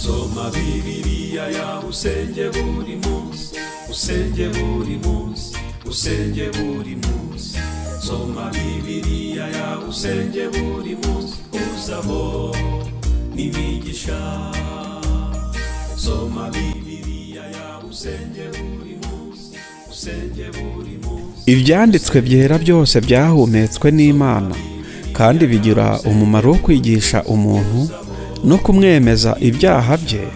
Soma Bibiliya yawe usenge buri munsi, usenge buri munsi, usenge buri munsi. Soma Bibiliya yawe usenge buri munsi, uzabona imigisha. Soma Bibiliya yawe usenge buri munsi, usenge buri munsi. Ibyanditswe byera byose byahumetswe n'Imana kandi bigira umumaro wo kwigisha umuntu no kumwemeza ibyaha bye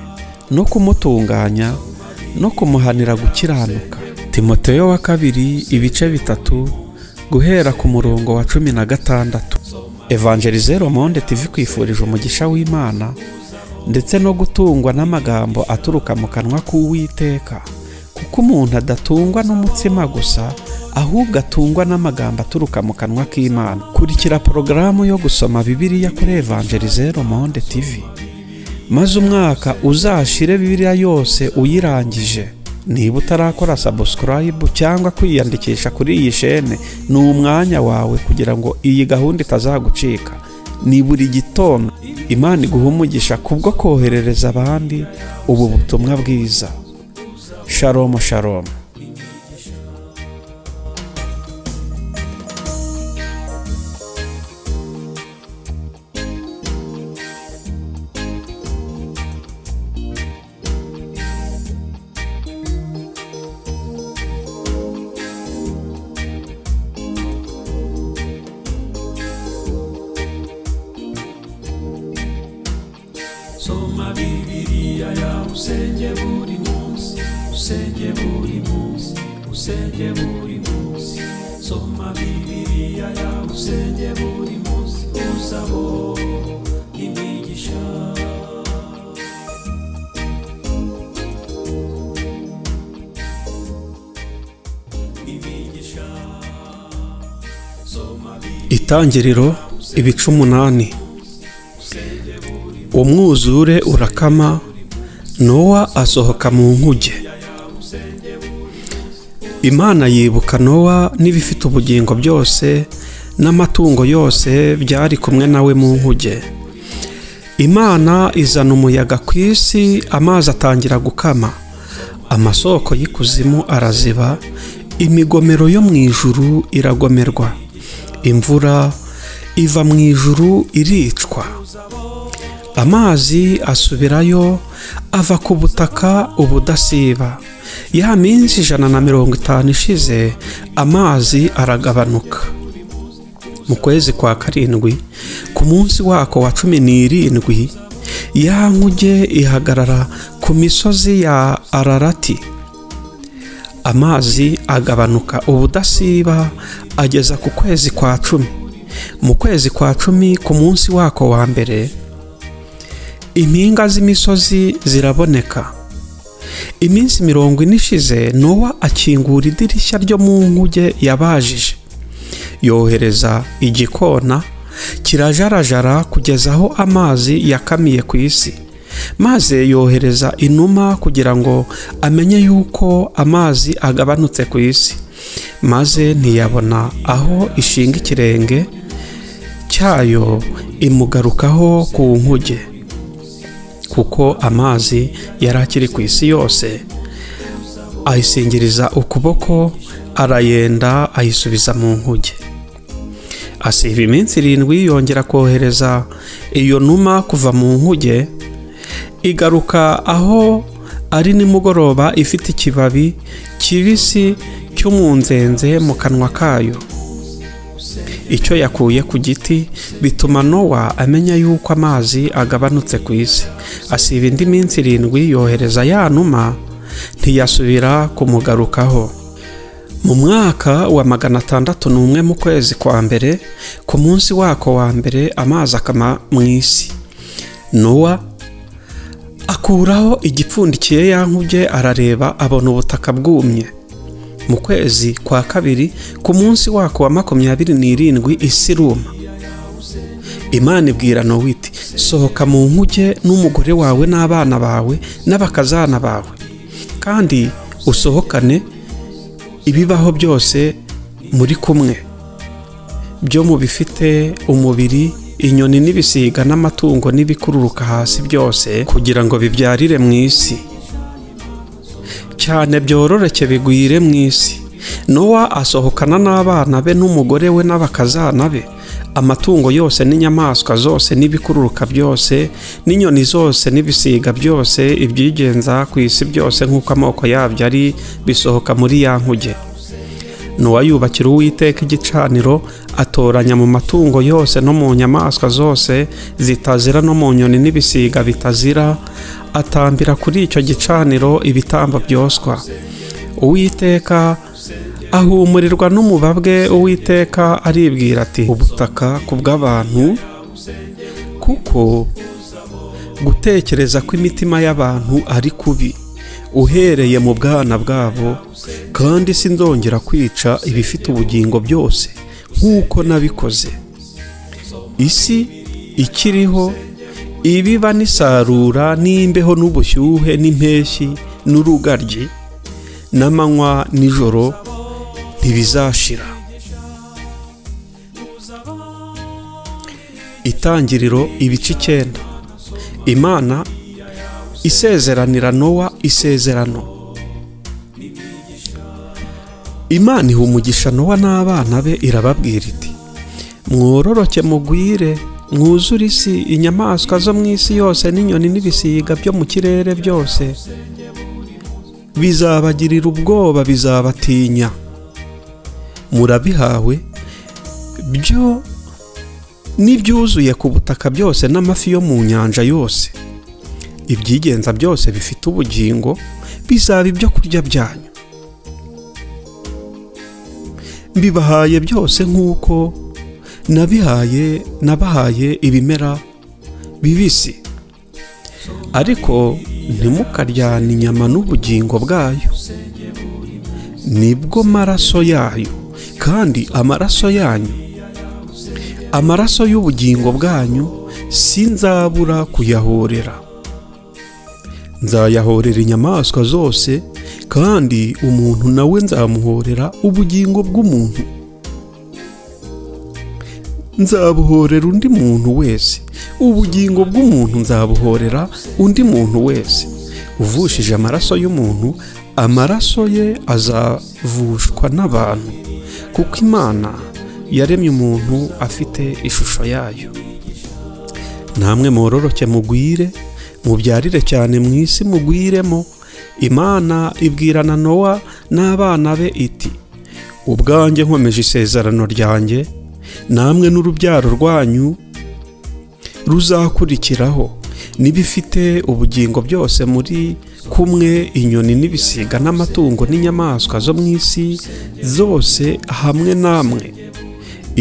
no kumutunganya no kumuhanira gukiranuka. Timoteyo wa kabiri ibice 3 guhera ku murongo wa 16. Evangelizero Monde TV kwifurije umugisha w'Imana ndetse no gutungwa n'amagambo aturuka mu kanwa k'Uwiteka, kuko umuntu adatungwa n'umutsima gusa ahubwo atungwa n'amagambo aturuka mu kanwa k'Imana. Kurikira porogaramu yo gusoma Bibiliya kuri Evangelizero Monde TV, maze umwaka uzashire Bibiliya yose uyirangije. Niba utarakora subscribe cyangwa kwiyandikisha kuri iyi shene, ni umwanya wawe kugira ngo iyi gahunda itazagucika. Ni buri gitondo Imana iguha umugisha kubwo koherereza abandi ubu butumwa bwiza. Shalom shalom. Soma Bibiliya yawe usenge buri munsi, usenge buri munsi, usenge buri munsi. Soma Bibiliya yawe usenge buri munsi, uzabona imigisha. Imigisha. Soma Itangiriro ibice 8. Umwuzure urakama, Nowa asohoka mu nkuge. Imana yibuka Nowa n'ibifite ubugingo byose n'amatungo yose byari kumwe nawe mu nkuge. Imana izana umuyaga ku isi, amazi atangira gukama, amasoko y'ikuzimu araziba, imigomero yo mu ijuru iragomerwa, imvura iva mu ijuru iricwa. Amazi asubirayo ava ku butaka ubudasiba. Ya minsi 150 ishize, amazi aragabanuka. Mu kwezi kwa 7, ku munsi wako wa 17, ya nkuge ihagarara ku misozi ya Ararati. Amazi agabanuka ubudasiba ageza ku kwezi kwa 10. Mu kwezi kwa 10, ku munsi wako wa mbere, impinga z'imisozi ziraboneka. Iminsi 40 ishize, Nowa akingura idirishya ryo mu nkuge yabajije, yohereza igikona kirajarajara kugeza aho amazi yakamiye ku isi. Maze yohereza inuma kugira ngo amenye yuko amazi agabanutse ku isi, maze ntiyabona aho ishinga ikirenge cyayo, imugarukaho ku nkuge, kuko amazi yari akiri ku isi yose. Ayisingiriza ukuboko, arayenda ayisubiza mu nkuge. Asiba iminsi 7, yongera kohereza iyo numa kuva mu nkuge, igaruka aho ari nimugoroba ifite ikibabi kibisi cy'umunzenze mu kanwa kayo, icyo yakuye ku giti. Bituma Nowa amenya yuko amazi agabanutse ku isi. Asiba indi minsi 7, yohereza ya numa, ntiyasubira kumugarukaho. Mu mwaka wa 601, mu kwezi kwa mbere, ku munsi wako wa mbere, amazi akama mu isi. Nowa akuraho igipfundikiye ya nkuge, arareba abona ubutaka bwumye. Mu kwezi kwa 2, ku munsi wako wa 27, isi iruma. Imana ibwira Nowa iti: sohoka mu nkuge n'umugore wawe n'abana bawe n'abakazana bawe, kandi usohokane ibibaho byose muri kumwe byo mu bifite umubiri inyoni n'ibisiga n'amatungo n'ibikururuka hasi byose, kugira ngo bibyarire mu isi cyane, byororoke bigwire mu isi. Nowa asohokana n'abana be n'umugore we n'abakazana be, amatungo yose n'inyamaswa zose n'ibikururuka byose n'inyoni zose n'ibisiga byose, ibyigenza ku isi byose nk'uko amoko yabyo ari, bisohoka muri ya nkuge. Nowa yubakira Uwiteka igicaniro, atoranya mu matungo yose no mu nyamaswa zose zitazira no mu nyoni n'ibisiga bitazira, atambira kuri icyo gicaniro ibitambo byoswa. Uwiteka ahumurirwa n'umubabwe. Uwiteka aribwira ati ubutaka ku bw'abantu, kuko gutekereza kw'imitima y'abantu ari kubi uhereye mu bwana bwabo, kandi sinzongera kwica ibifite ubugingo byose nk'uko nabikoze. Isi ikiriho ibiba n'isarura n'imbeho n'ubushyuhe n'impeshyi n'urugaryi n'amanywa n'ijoro ntibizashira. Itangiriro ibice 9. Imana isezeranira Nowa isezerano. Imana iha umugisha Nowa n'abana be, irababwira iti mwororoke mugwire, mwuzure isi, inyamaswa zo mu isi yose n'inyoni n'ibisiga byo mu kirere byose bizabagirira ubwoba, bizabatinya. Murabihawe byo n'ibyuzuye ku butaka byose n'amafi yo mu nyanja yose, ibyigenza byose bifite ubugingo bizaba ibyo kurya byanyu. Mbibahaye byose nk'uko nabihaye nabahaye ibimera bibisi, ariko ntimukaryane inyama n'ubugingo bwayo, nibwo maraso yayo, kandi amaraso yanyu, amaraso y'ubugingo bwanyu sinzabura kuyahorera. Nzayahorera inyamaswa zose, kandi umuntu nawe nzamuhorera ubugingo bw'umuntu. Nzabuhorera undi muntu wese, ubugingo bw'umuntu nzabuhorera undi muntu wese. Uvushije amaraso y'umuntu, amaraso ye azavushwa n'abantu, kuko Imana yaremye umuntu afite ishusho yayo. Namwe mwororoke mugwire, mubyarire cyane mu isi mugwiremo. Imana ibwirana Nowa n'abana be iti ubwanjye nkomeje isezerano ryanjye, namwe n'urubyaro rwanyu ruzakurikiraho, n'ibifite ubugingo byose muri kumwe, inyoni n'ibisiga n'amatungo n'inyamaswa zo mu isi zose hamwe namwe,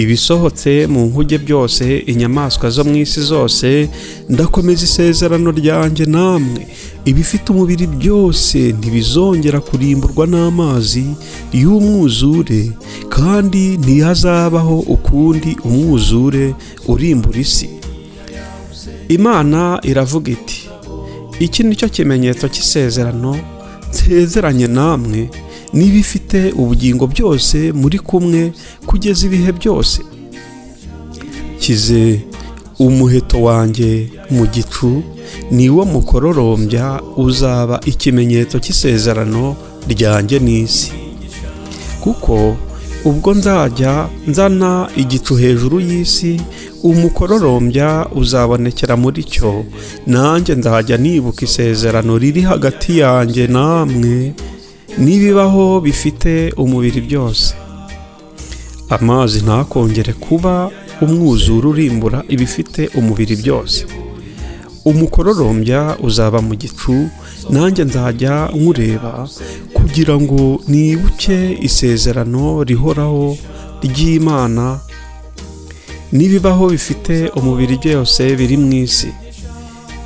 ibisohotse mu nkuge byose, inyamaswa zo mu isi zose, ndakomeza isezerano ryanjye namwe. Ibifite umubiri byose ntibizongera kurimburwa n'amazi y'umwuzure, kandi ntihazabaho ukundi umwuzure urimbura isi. Imana iravuga iti iki nicyo kimenyetso cy'isezerano nsezeranye namwe n'ibifite ubugingo byose muri kumwe kugeza ibihe byose. Kize umuheto wanjye mu gicu, niwo mukororombya uzaba ikimenyetso cy'isezerano ryanjye n'isi. Kuko ubwo nzajya nzana igicu hejuru y'isi, umukororombya uzabonekera muri cyo, nanjye nzajya nibuka isezerano riri hagati yanjye namwe n'ibibaho bifite umubiri byose. Amazi ntakongere kuba umwuzure urimbura ibifite umubiri byose. Umukororombya uzaba mu gicu, nanjye nzajya nkureba, kugira ngo nibuke isezerano rihoraho ry'Imana n'ibibaho bifite umubiri byose biri mu isi.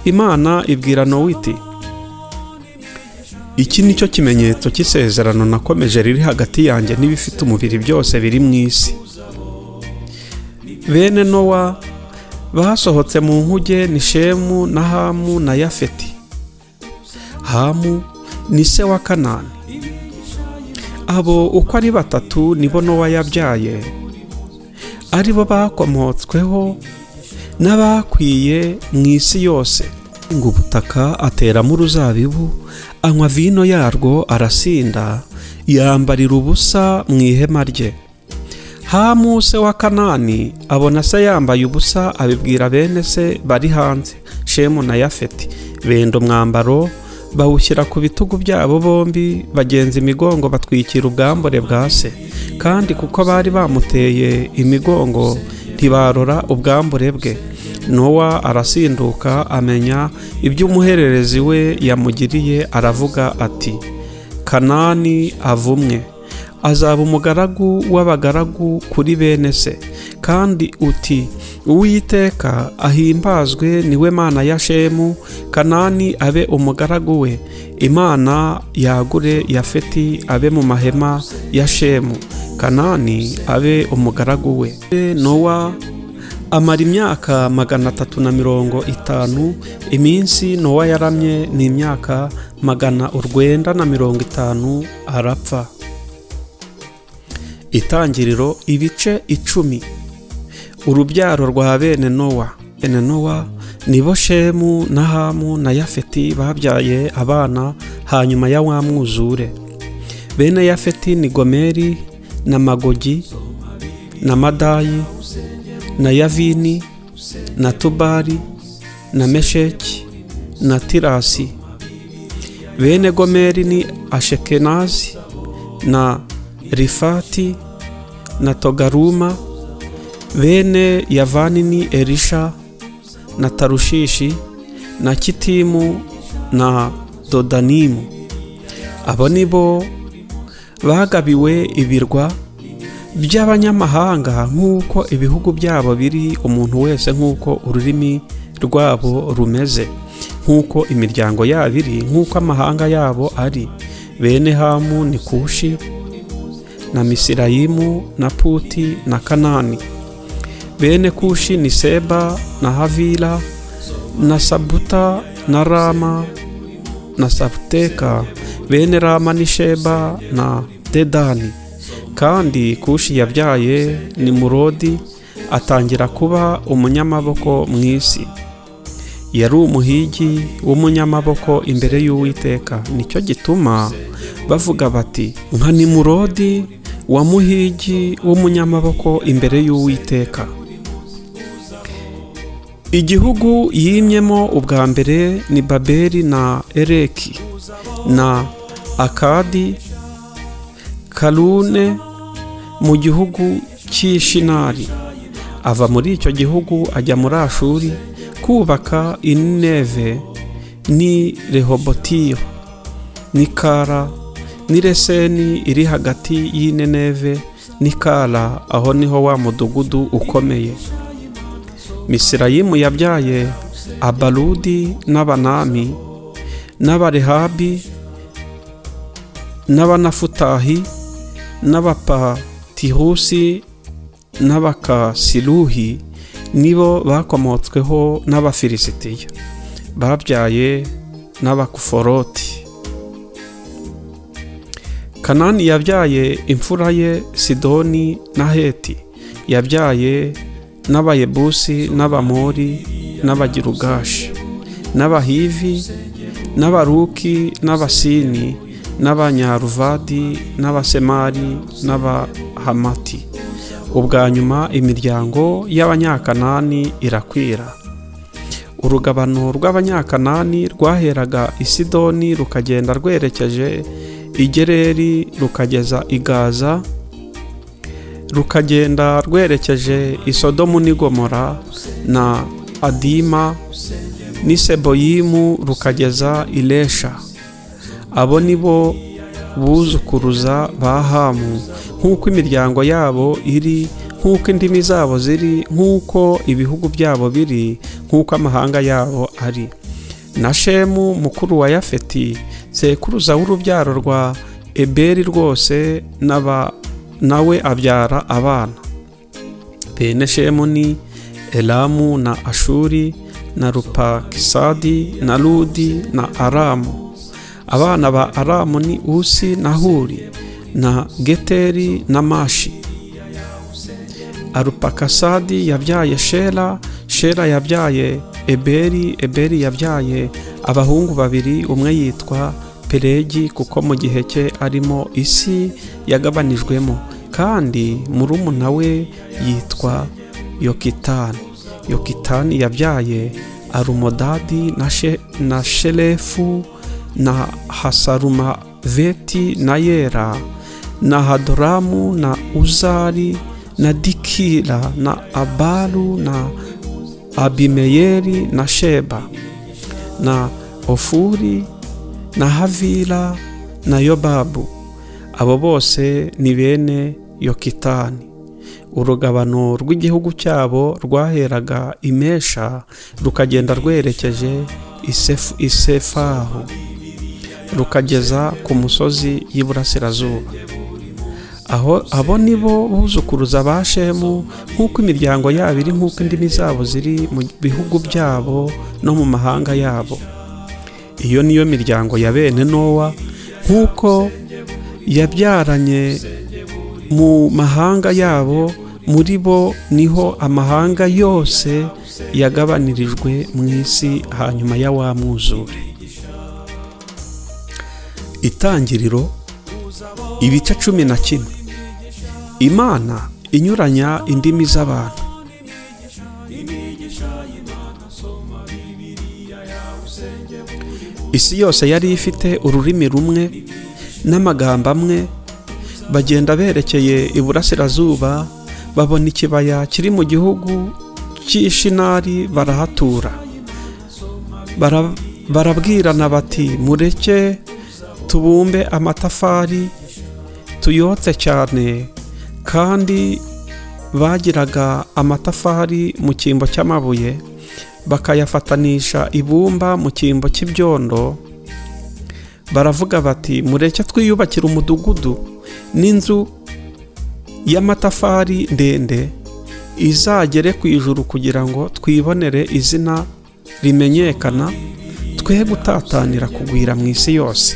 Imana ibwira Nowa iti iki nicyo kimenyetso cy'isezerano nakomeje riri hagati yanjye n'ibifite umubiri byose biri mu isi. Bene Nowa basohotse mu nkuge ni Shemu na Hamu na Yafeti. Hamu ni se wa Kanani. Abo uko ari batatu nibo Nowa yabyaye, aribo bakomotsweho n'abakwiye mu isi yose. Ngo ubutaka ateramo uruzabibu, anywa vino yarwo arasinda, yambarira ubusa mu ihema rye. Hamu se wa Kanani abona se yambaye ubusa, abibwira bene se bari hanze, Shemu na Yafeti. Benda umwambaro bawushyira ku bitugu byabo bombi, bagenza imigongo batwikira ubwambure bwa se. Kandi kuko bari bamuteye imigongo ntibarora ubwambure bwe. Nowa arasinduka amenya iby'umuhererezi we yamugiriye, aravuga ati: Kanani avumwe, azaba umugaragu w'abagaragu kuri bene se. Kandi uti: Uwiteka ahimbazwe, niwe Mana ya Shemu, Kanani abe umugaragu we. Imana yagure Yafeti abe mu mahema ya Shemu, Kanani abe umugaragu we. Nowa amara imyaka 350. Iminsi Nowa yaramye ni imyaka 950, arapfa. Itangiriro ibice 10. Urubyaro rwa bene Nowa. Bene Nowa nibo Shemu na Hamu na Yafeti babyaye abana hanyuma ya wa mwuzure. Bene Yafeti ni Gomeri na Magogi na Madayi na Yavini na Tubali na Mesheki na Tirasi. Bene Gomeri ni Ashekenazi na Rifati na Togaruma. Bene Yavani ni Erisha na Tarushishi na Kitimu na Dodanimu. Abo nibo bagabiwe ibirwa by'abanyamahanga nk'uko ibihugu byabo biri, umuntu wese nk'uko ururimi rwabo rumeze, nk'uko imiryango yabo iri, nk'uko amahanga yabo ari. Bene Hamu ni Kushi na Misirayimu na Puti na Kanani. Bene Kushi ni Seba na Havila na Sabuta na Rama na Sabuteka. Bene Rama ni Sheba na Dedani. Kandi Kushi yabyaye Nimurodi, atangira kuba umunyamaboko mu isi. Yari umuhigi w'umunyamaboko imbere y'Uwiteka. Nicyo gituma bavuga bati: nka Nimurodi wa muhigi w'umunyamaboko imbere y'Uwiteka. Igihugu yimyemo ubwa mbere ni Babeli na Ereki na Akadi, Kalune mu gihugu cy'Ishinari. Ava muri icyo gihugu ajya muri Ashuri kubaka Nineve ni Rehobotiyo ni Kara ni Reseni iri hagati y'Ineneve ni Kara, aho niho wa mudugudu ukomeye. Misirayimu yabyaye Abaludi n'Abanami n'Abarehabi n'Abanafutahi n'Abapatirusi n'Abakasiluhi, nibo bakomotsweho n'Abafilisitiya babyaye n'Abakuforoti. Kanani yabyaye imfura ye Sidoni na Heti, yabyaye n'Abayebusi n'Abamori n'Abagirugashi n'Abahivi n'Abaruki n'Abasini n'Abanyaruvadi n'Abasemari n'Abahamati. Ubwa nyuma imiryango y'Abanyakanani irakwira. Urugabano rw'Abanyakanani rwaheraga i Sidoni rukagenda rwerekeje i Gereri rukageza i Gaza, rukagenda rwerekeje i Sodomu n'i Gomora na Adima n'i Seboyimu rukageza i Lesha. Abo nibo buzukuruza ba Hamu, nk'uko imiryango yabo iri, nk'uko indimi zabo ziri, nk'uko ibihugu byabo biri, nk'uko amahanga yabo ari. Na Shemu mukuru wa Yafeti, sekuruza w'urubyaro rwa Eberi rwose, nawe abyara abana. Bene Shemu ni Elamu na Ashuri na Rupakisadi na Ludi na Aramu. Abana ba Aramu ni Usi na Huri na Geteri na Mashi. Arupakasadi yabyaye Shela. Shera yabyaye Eberi. Eberi yabyaye abahungu babiri, umwe yitwa Pelegi kuko mu gihe cye arimo isi yagabanijwemo, kandi murumuna we yitwa Yokitani. Yokitani yabyaye Arumodadi na Shelefu na Hasarumaveti na Yera na Hadoramu na Uzari na Dikila na Abalu na Abimeyeri na Sheba na Ofuri na Havila na Yobabu. Abo bose ni bene Yokitani. Urugabano rw'igihugu cyabo rwaheraga Imesha rukagenda rwerekeje Isefahu rukageza ku musozi y'iburasirazuba. Aho abo nibo buzukuruza ba Shemu nk'uko imiryango yabo iri, nk'uko indimi zabo ziri mu bihugu byabo no mu mahanga yabo. Iyo niyo miryango ya bene Nowa nk'uko yabyaranye mu mahanga yabo. Muri bo niho amahanga yose yagabanirijwe mu isi hanyuma ya wa mwuzure. Itangiriro ibice 11. Imana inyuranya indimi z'abantu. Isi yose yari ifite ururimi rumwe n'amagambo amwe. Bagenda berekeye iburasirazuba, babona ikibaya kiri mu gihugu cy'Ishinari, barahatura. Barabwirana bati, mureke tubumbe amatafari tuyotse cyane. Kandi bagiraga amatafari mu cyimbo cy'amabuye, bakayafatanisha ibumba mu cyimbo cy'ibyondo. Baravuga bati, mureke twiyubakire umudugudu n'inzu y'amatafari ndende izagere ku ijuru, kugira ngo twibonere izina rimenyekana, twe gutatanira kugwira mu isi yose.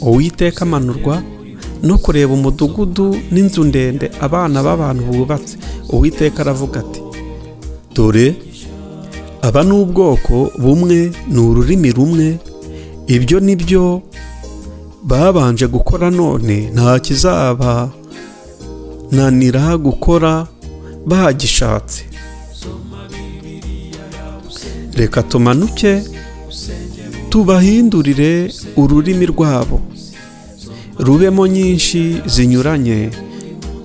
Uwiteka amanurwa no kureba umudugudu n'inzu ndende abana b'abantu bubatse. Uwiteka aravuga ati, dore aba ni ubwoko bumwe, ni ururimi rumwe, ibyo nibyo babanje gukora, none nta kizabananira gukora bagishatse. Reka tumanuke tubahindurire ururimi rwabo, rubemo nyinshi zinyuranye,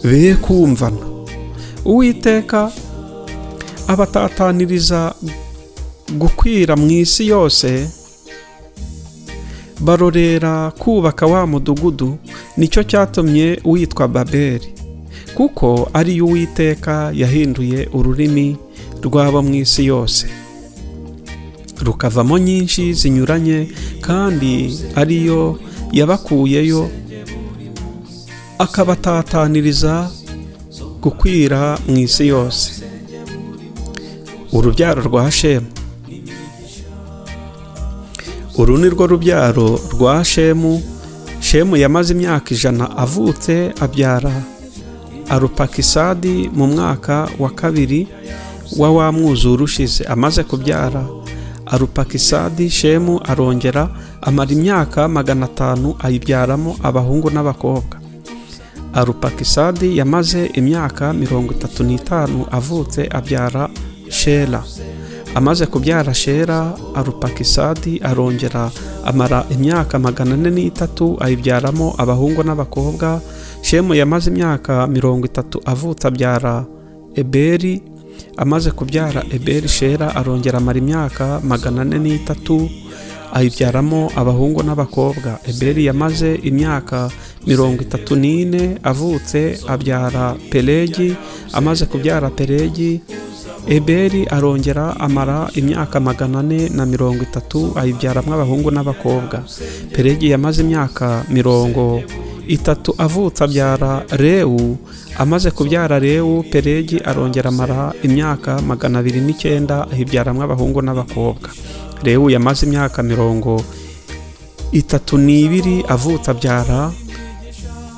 be kumvana. Uwiteka abatataniriza gukwira mu isi yose, barorera kubaka wa mudugudu. Nicyo cyatumye witwa Babeli, kuko ari Uwiteka yahinduye ururimi rwabo mu isi yose, rukavamo nyinshi zinyuranye, kandi ariyo yabakuyeyo akabatataniriza gukwira mu isi yose. Urubyaro rwa Shemu. Uru ni rwo rubyaro rwa Shemu. Shemu yamaze imyaka 100 avutse, abyara Arupakisadi mu mwaka wa 2 wa mwuzure ushize. Amaze kubyara Arupakisadi, Shemu arongera amara imyaka 500 ayibyaramo abahungu n'abakobwa. Arupakisadi yamaze imyaka 35 avutse, abyara Shela. Amaze kubyara Shela, Arupakisadi arongera amara imyaka 403 ayibyaramo abahungu n'abakobwa. Shemu yamaze imyaka 30 avutse, abyara Eberi. Amaze kubyara Eberi, Shela arongera amara imyaka 403 ayibyaramo abahungu n'abakobwa. Eberi yamaze imyaka 34 avutse, abyara Pelegi. Amaze kubyara Pelegi, Eberi arongera amara imyaka 430 ayibyaramo abahungu n'abakobwa. Pelegi yamaze imyaka 30 avutse, abyara Reu. Amaze kubyara Reu, Pelegi arongera amara imyaka 209 ayibyaramo abahungu n'abakobwa. Reu yamaze imyaka 32 avutse, abyara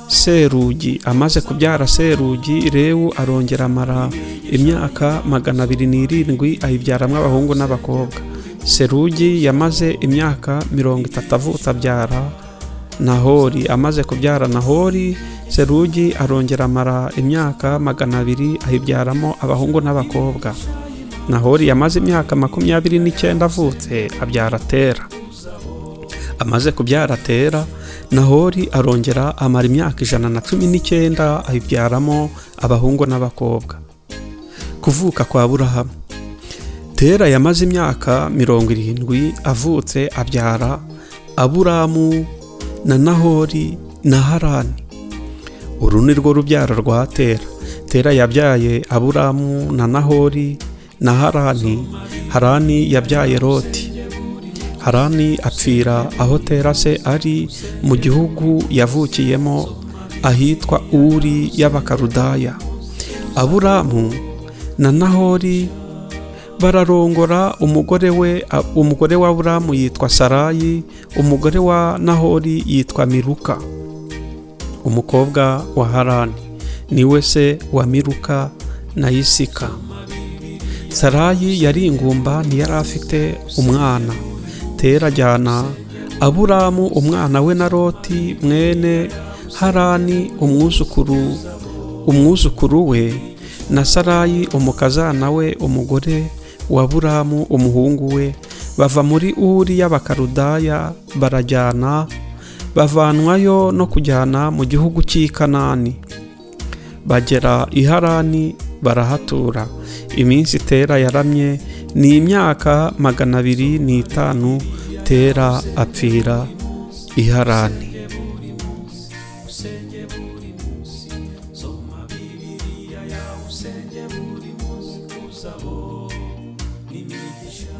Serugi. Amaze kubyara Serugi, Reu arongera amara imyaka 207 ayibyaramwo abahungu n'abakobwa. Serugi yamaze imyaka 30 avutse abyara Nahori. Amaze kubyara Nahori, Serugi arongera amara imyaka 200 ayibyaramo abahungu n'abakobwa. Nahori yamaze imyaka 29 avutse abyara Tera. Amaze kubyara Tera, Nahori arongera amara imyaka 119 ayibyaramo abahungu n'abakobwa. Kuvuka kwa Aburahamu. Tera yamaze imyaka 70 avutse abyara Aburamu na Nahori na Harani. Uru ni rwo rubyaro rwa Tera. Tera yabyaye Aburamu na Nahori na Harani. Harani yabyaye Loti. Harani apfira aho Tera se ari mu gihugu yavukiyemo ahitwa Uri y'Abakaludaya. Aburamu na Nahori bararongora. Umugore we, umugore wa Aburamu yitwa Sarayi, umugore wa Nahori yitwa Miluka, umukobwa wa Harani, niwe se wa Miluka na Yisika. Sarayi yari ingumba, ntiyari afite umwana. Tera ajyana Aburamu umwana we na Loti mwene Harani umwuzukuru we na Sarayi umukazana we, umugore wa Aburamu umuhungu we, bava muri Uri y'Abakaludaya barajyana, bavanwayo no kujyana mu gihugu cy'i Kanani. Bagera i Harani barahatura. Iminsi Tera yaramye ni imyaka 205. Tera apfira i Harani. Usenge buri munsi, uzabona imigisha.